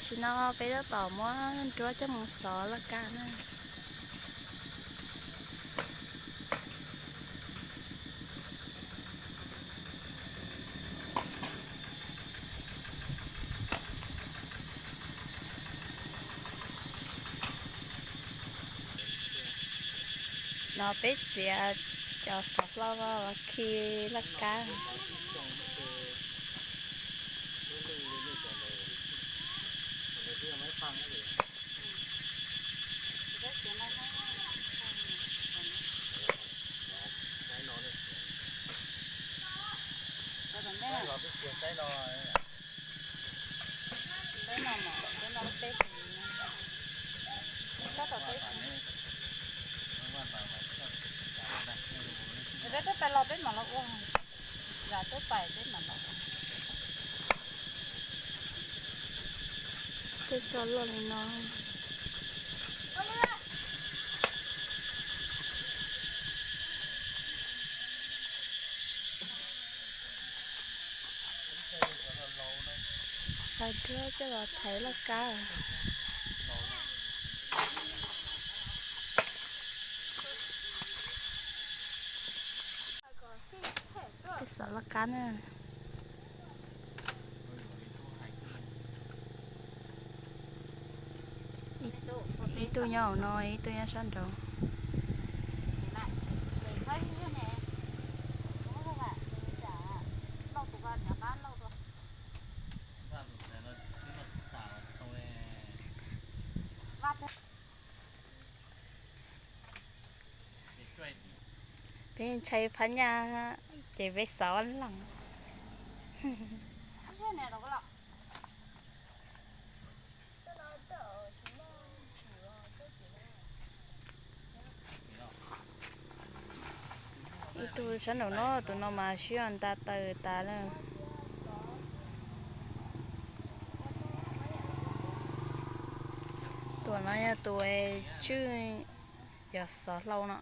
Tam sim no peb tab tom muab nruab coj mus xov laj kab na. No peb txiav cov xov hlau los khi laj kab. Peb twb pais los peb mam los ua, yam twb pais peb mam los ua. Tej tso loj li no. Hais nruab coj los thaiv laj kab. Tej xov laj kab na. Ib tug nyob hauv no, ib tug nyob sab nraud. Peb ntshai phab nyaj ces peb xov vaj loog. Ib tug sab nraum no, tus no mas sib nta taw tas lawm. Tus no yog tus tswj cov xov hlau no.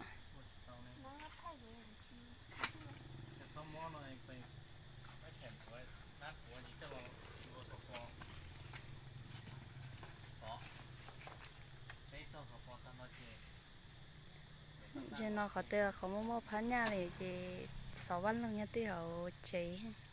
Zaum no qhov twg qhov muaj muaj phab nyaj li ces xov vaj loog nyob twb hauv tsev.